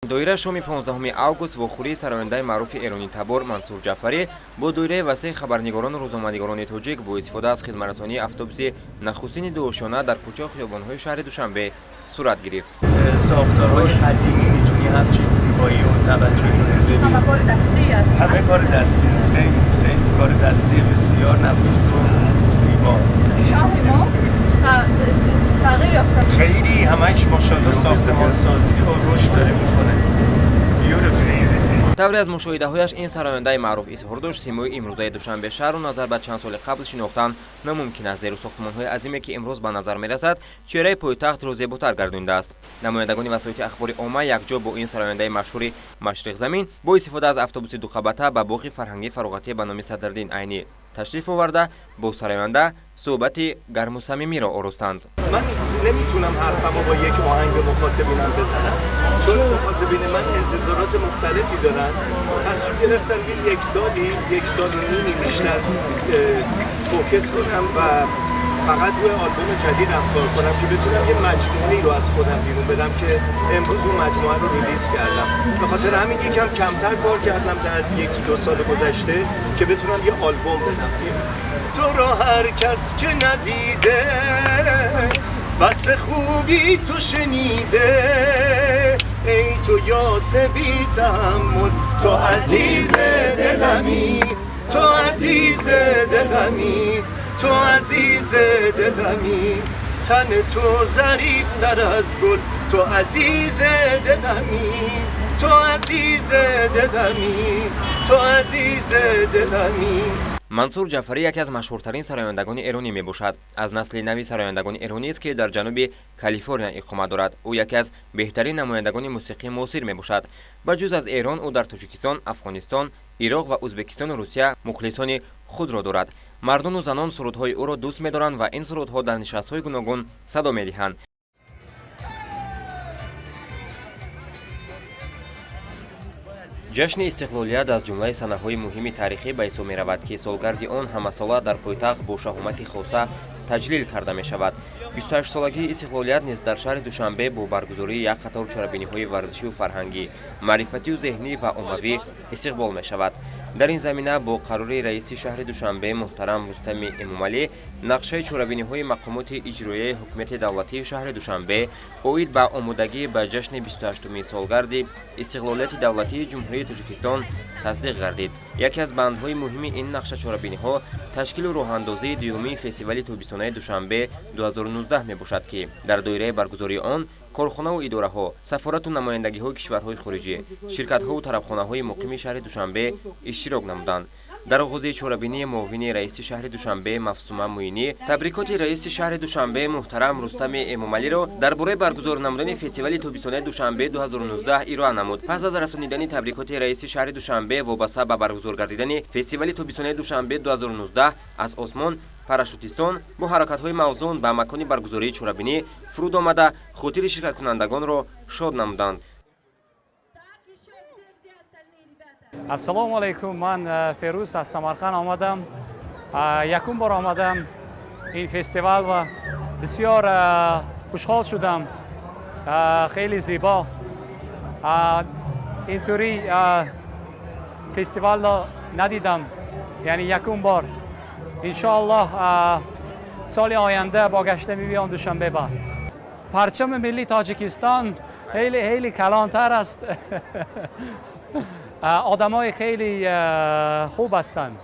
Доира шоми 15 август вохӯрии сарояндаи маъруфи эронитабор Мансур Ҷаъфарӣ бо доираи васеи хабарнигорону рӯзноманигорони тоҷик бо истифода аз хизматрасонии автобуси нахустини дуошёна дар кӯчаи хиёбонҳои шаҳри Душанбе сурат гирифт. Сохторҳои қадимӣ метуни ҳамчин зебоӣ ва таваҷҷӯҳиро ҳис ҳама кори дастӣ аст. Ҳама кори дастӣ, хеле хеле кори дастӣ бисёр нафис ва зебо. Шаҳри мо чӣ тағйир ёфта. Хеле ҳамаш мошалло сохтмонсозӣ ва рушд дاره мекунад. Тавре аз мушоҳидаҳояш ин сарояндаи маъруф изҳор дошт, симои имрӯзаи Душанбе шаҳрро назар ба чанд соли қабл шинохтан номумкин аст, зеро сохтмонҳои азиме, ки имрӯз ба назар мерасад, чеҳраи пойтахтро зеботар гардондааст. Намояндагони васоити ахбори омма якҷо бо ин сарояндаи машҳури машриқзамин бо истифода аз автобуси дуқабата ба боғи фарҳангии фароғатӣ ба номи Садриддин Айнӣ ташриф оварда, бо сароянда суҳбати гарму самимиро оростанд. Ман نمیتونم حرفمو با یک آهنگ به مخاطبینم بزنم، چون مخاطبین من انتظارات مختلفی دارن. تصمیم گرفتم یه یک سالی، یک سال و نیمی بیشتر focus کنم و فقط روی آلبوم جدیدم کار کنم که بتونم یه مجموعه رو از خودم بیرون بدم که امروز اون مجموعه رو release کردم. به خاطر همین یکم کمتر کار کردم در یکی دو سال گذشته که بتونم یه آلبوم بدم. تو رو هر کس که ندیده وصل خوبی تو شنیده، ای تو یاس بی تحمل، تو عزیز دلمی، تو عزیز دلمی، تو عزیز دلمی، تن تو ظریف تر از گل، تو عزیز دلمی، تو عزیز دلمی، تو عزیز دلمی. Мансур Ҷаъфарӣ яке аз машҳуртарин сарояндагони эронӣ мебошад. Аз насли нави сарояндагони эронист, ки дар ҷануби Калифорния иқомат дорад. Ӯ яке аз беҳтарин намояндагони мусиқии муосир мебошад. Ба ҷуз аз Эрон, ӯ дар Тоҷикистон, Афғонистон, Ироқ ва Ӯзбекистону Русия мухлисони худро дорад. Мардону занон сурудҳои ӯро дӯст медоранд ва ин сурудҳо дар нишастҳои гуногун садо медиҳанд. Ҷашни истиқлолият аз ҷумлаи санаҳои муҳими таърихӣ ба ҳисоб меравад, ки солгарди он ҳамасола дар пойтахт бо шаҳомати хоса таҷлил карда мешавад. 28-солагии истиқлолият низ дар шаҳри Душанбе бо баргузории як қатор чорабиниҳои варзишию фарҳангӣ, маърифатию зеҳнӣ ва оммавӣ истиқбол мешавад. Дар ин замина бо қарори раиси шаҳри Душанбе муҳтарам Рустами Эмомалӣ нақшаи чорабиниҳои мақомоти иҷроияи ҳукумати давлатии шаҳри Душанбе оид ба омодагӣ ба ҷашни 28-умин солгарди истиқлолияти давлатии Ҷумҳурии Тоҷикистон тасдиқ гардид. Яке аз бандҳои муҳими ин нақша чорабиниҳо ташкилу роҳандозии дуюмин фестивали тобистонаи Душанбе 2019 мебошад, ки дар доираи баргузории он корхонаву идораҳо, сафорату намояндагиҳои кишварҳои хориҷӣ, ширкатҳову тарабхонаҳои муқими шаҳри Душанбе иштирок намуданд. Дар оғози чорабинии муовини раиси шаҳри Душанбе Мафсума Муинӣ табрикоти раиси шаҳри Душанбе муҳтарам Рустами Эмомалиро дар бораи баргузор намудани фестивали тобистонаи Душанбе 2019 ироа намуд. Пас аз расонидани табрикоти раиси шаҳри Душанбе вобаста ба баргузор гардидани фестивали тобистонаи Душанбе 2019 аз осмон парашютистон бо ҳаракатҳои мавзун ба макони баргузории чорабинӣ фуруд омада, хотири ширкаткунандагонро шод намуданд. Ассалому алайкум, ман Ферӯз аз Самарқанд омадам. Якум бор омадам ин фестивал ва бисёр хушҳол шудам. Хеле зебо. Интури фестивалро надидам, яъне якум бор. Иншоаллоҳ соли оянда бо гашта мебиём Душанбе ба. Парчами миллии Тоҷикистон хеле хеле калонтар аст. Одамои хеле хуб ҳастанд.